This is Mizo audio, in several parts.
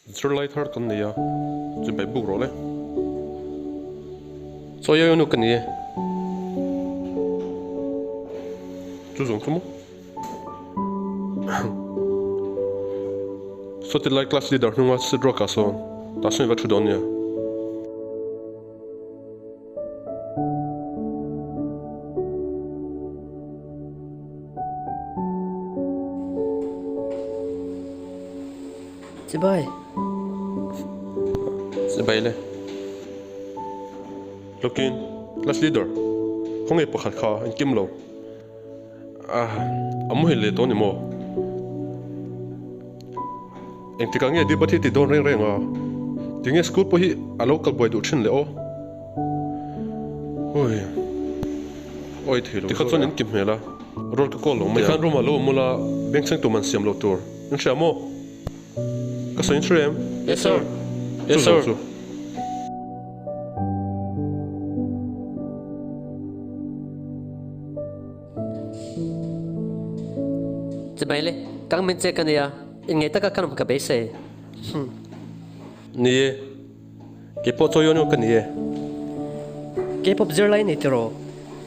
Zirlai thar kan nei a, chibai buk rawh le. Chaw iau nu ka ni e. Chu zawng chu maw? Sawti lai class leader hnunga seat ruak ah sawn tah sawn i va thu dawn nia. Chibai. Chibai le. Lokin, class leader, khawnge pakhat kha an kim lo. Ah, a muhil leh tawh ni maw? Engtikah nge Deepa thi ti dawn reng reng a? Tinge school pawh hi a lo kal buai duh thin le aw? Oi, oi thei lo. Tikha chuan in ki hmel a, roll ka call lo mai a. Tikhan room ah lo awm ula, bank chheng tum an siam lo tur. In hria maw? Ka sawi in hre em? Yes sir. Yes sir. Chu. Chibai le, kang min che ka nia, in ngei taka kan awm ka beisei. Hmm. Ni e, kei pawh chawi awn ka ni e. K-pop zirlai nei tiraw?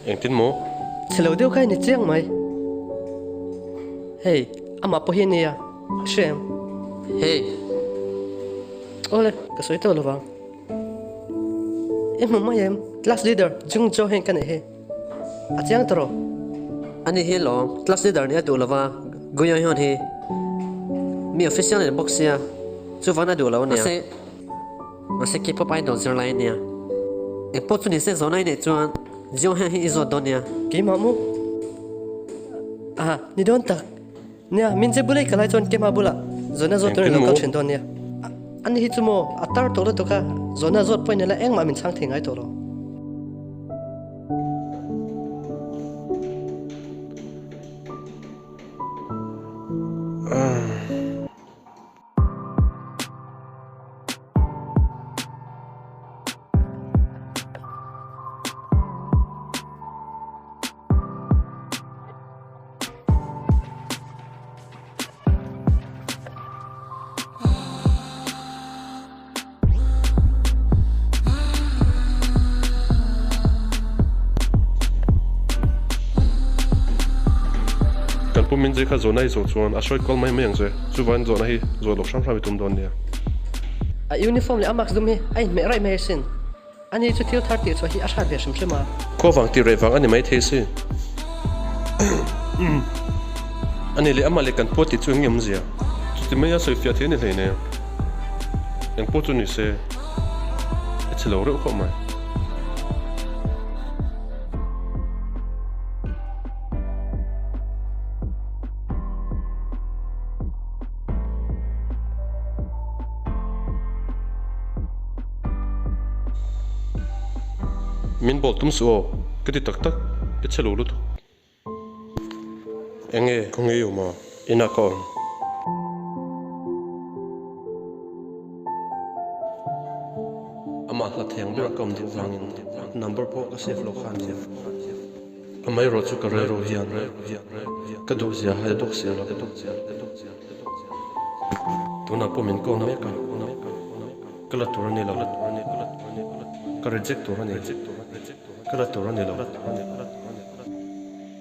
Engtin maw? Chhe lo deuh kha i ni chiang mai. Hei, amah pawh hi a nia, i hre em? Hei. Awle, ka sawi tawh lovang. I hmu mai em? Class leader Jung Jo hian ka neih hi. A chiang ta rawh. Ani hi lawm, class leader nih a duh lova, Guyo Hyun hi mi official a ni bawk sia, chuvan a duh lo a nia. Mahse, mahse K-pop idol zirlai a nia. Engpawh chu nise zawhna i neih chuan Jio hian hi i zawt dawn nia. Keimah maw? Aha, ni dawn tak. Nia, min che bula i kalai chuan keimah bulah zawhna zawt turin lo kal thin dawn nia. Ani hi chu maw, a tar tawh lutuk a, zawhna zawt pawhin ila engmah min chhang thei ngai tawh lo. Kan pu Minzei kha zawhna i zawh chuan a sawi kual mai mai ang che. Chuvain zawhna hi zawh loh hram hram i tum dawn nia. A uniform leh a mask dum hi a inhmeh raih mai asin. Ani chu thil thar tih chhuah hi a hrat ve hrim hrim a. Khua vang tih reh vang a ni mai thei si. Ani leh amah leh kan pawh tih chu eng nge awmzia? Chuti mai a sawi fiah thei a ni hleine. Eng pawh chu ni se, i chhe lo reuh khawp mai. Min bawl tum suh aw, ka ti tak tak, i chhe lo lutuk. Eng nge ka ngei awm a, inah ka awm. Amah hla theng ber ka awm duh vangin number pawh ka save lo kha ania. Amaherawh chu ka rilru hian ka duhzia hai bawk si lo. Tunah pawh min call mek a, ka la tur a ni lo, ka reject tur a ni, ka la tur a ni lo.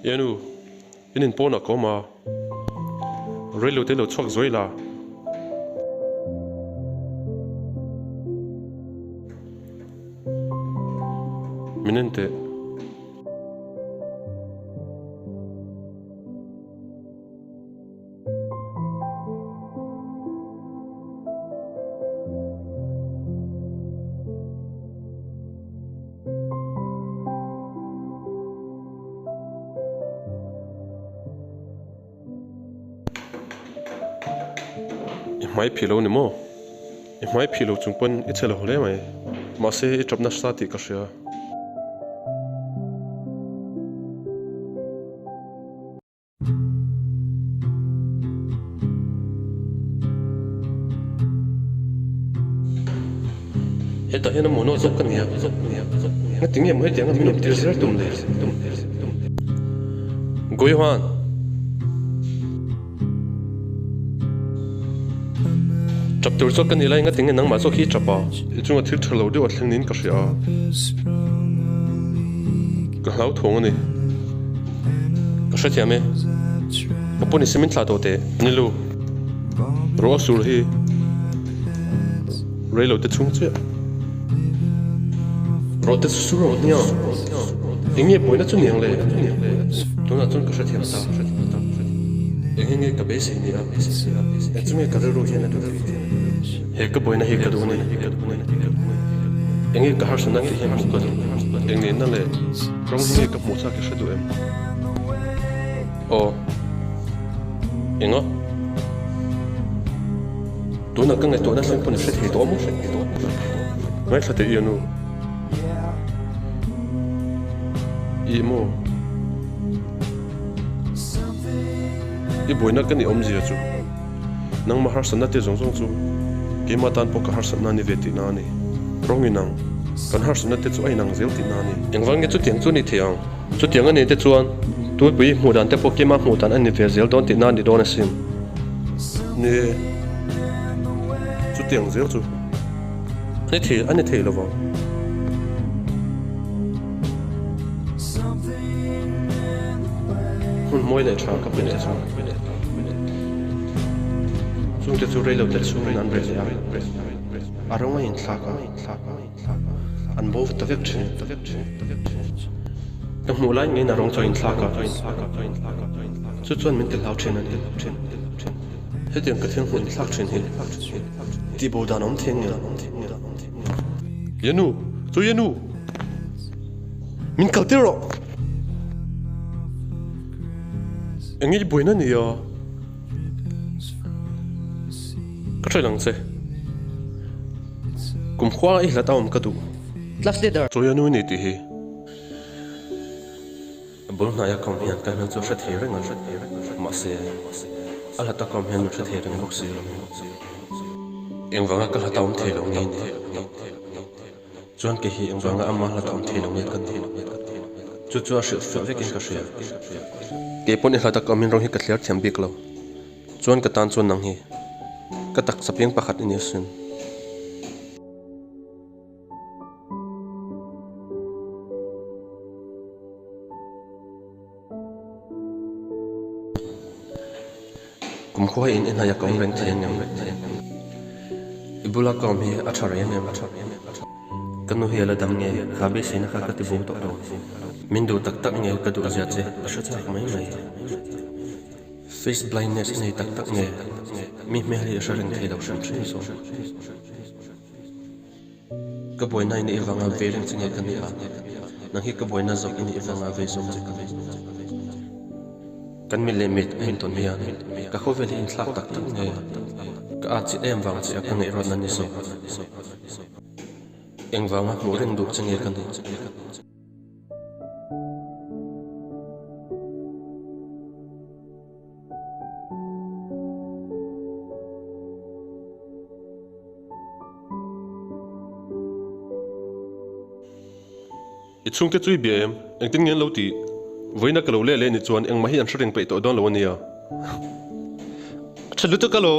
Enu, in in pawnah ka awm a, reilo te lo chhuak zuai la. Min en teh. I hmai phih lo ni maw? I hmai phih lo chung pawn i che lo hle mai. Mahse i tap nasa tih ka hria. Hetah hian a hmuhnawh zawk ka nia. Ngati nge maw hetianga min awm tir zel tum le? Goihan! Tap tur zawk ka ni lai ngatinge nangmah zawk hi i tap a? I chunga thil tha lo deuh a thleng niin ka hria a. Ka hlauthawng a ni. Ka hrethiam e. Ka pawn i simin thlah tawh teh. Nilu. Rawh a sur hi rei lo te chhung chiah. Rawh te chu sur ang hniang. Eng nge buaina chu niang le? Tunah chuan ka hrethiam ta. Eng nge ka beisei ni a? Eng chu nge ka rilru hian a duh theih? He ka buaina hi ka duh a ni. Eng nge ka harsatna tih hi hmuh ka duh. Eng ngeina le rawng hi nge ka hmuh chak i hre duh em? Aw. Enga? Tunah ka ngaihtuahna thleng pawn i hre thei tawh maw? Ngaithla teh i anu. Ih maw? I buaina ka nih awmzia chu nangmah harsatna te zawng zawng chu keimah tan pawh ka harsatna a ni ve tihna a ni. Rawng inang, kan harsatna te chu a inang zel tihna a ni. Engvang nge chutiang chu a ni thei ang? Chutiang a nih te chuan Tuipui hmuh dan te pawh keimah hmuh dan a ni ve zel dawn tihna a ni dawn asin. Ni e, chutiang zel chu a ni thei a ni thei lovang. Hmun mawi leh tha ka pe che chu. Chungte chu rei lo te chhungin an reh leh a, a rawng a inthlak a. An bo ta vek thin. Ka hmuh lai ngeiin a rawng chu a inthlak a, chu chuan min ti hlau thin a ni. Hetiang ka thil hmuh inthlak thin hi tihbo dan a awm thei nge? Yenu! Chu Yenu! Min kal tir rawh! Eng nge i buaina ni a? Ka hre lang che. Kum khua i hlat a awm ka duh. Class leader. Chawi a nui ni tih hi. A bul hnaia ka awm hian ka hmel chu a hre thei reng a, mahse a hlata ka awm hian min hre thei reng bawk si lo. Engvanga ka hlata awm thei lo nge ni? Chuan kei hi engvanga ama hlata awm thei lo nge ka nih? Chu chu a hrilh fiah vekin ka hria. Kei pawn i hlata ka awm in rawng hi ka thliar thiam bik lo. Chuan ka tan chuan nang hi ka taksa piang pakhat i ni asin. Kum khua in i hnaih a ka awm reng thei angem? I bula ka awm hi a tha reng angem? Ka nu hi a la dam nge? Kha beiseina kha ka ti bo tawh lo. Min duh tak tak nge ka duh zia che ka hre chak mai mai. Face blindness a nei tak tak nge? Mi hmel hi a hre reng thei lo hrim hrim zawk. Ka buaina i nih vanga vei reng che nge ka nih a? Nang hi ka buaina zawk i nih vanga vei zawk che ka ni. Kan mit leh mit a intawn hian ka khawvel hi inthlak tak tak nge? Ka at chit em vang che a ka ngaihruatna ni zawk. Engvanga hmuh reng duh che nge ka nih? I chhungte chu i bia em? Engtin nge an lo tih? Vawiina ka lo leh leh ni chuan engmah hi an hre reng peih tawh dawn lo a nia. A tha lutuk a lo.